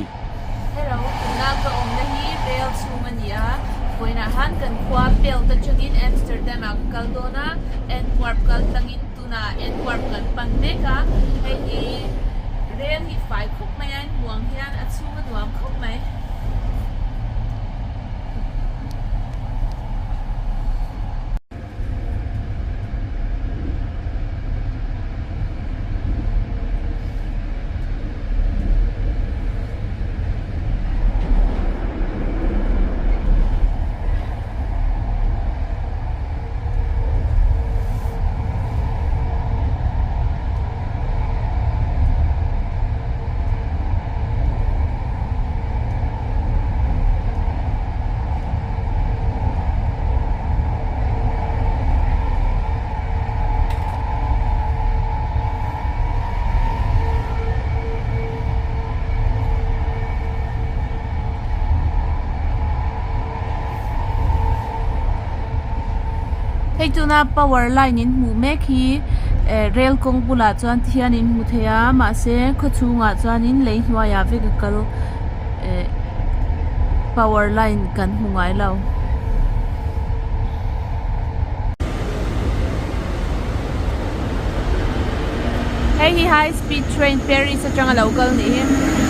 Hello, tuna ka awmna hi rail chhung a ni a, vawiinah han kan khua Pelt atangin Amsterdam ah ka kal dawn a, Antwerp kal tlangin tunah Antwerp kan pan mek a, hei hi rail hi fai khawp mai a, in hmuh ang hian a chhung a nuam khawp mai. Hei tuna power line in hmuh mek hi eh rail kawng bulah chuan ti hian in hmu thei a mahse khaw chhungah chuanin lei hnuaiah vek a kal eh power line kan hmu ngai lo. Hei hi high speed train Paris atanga lo kal nih hi.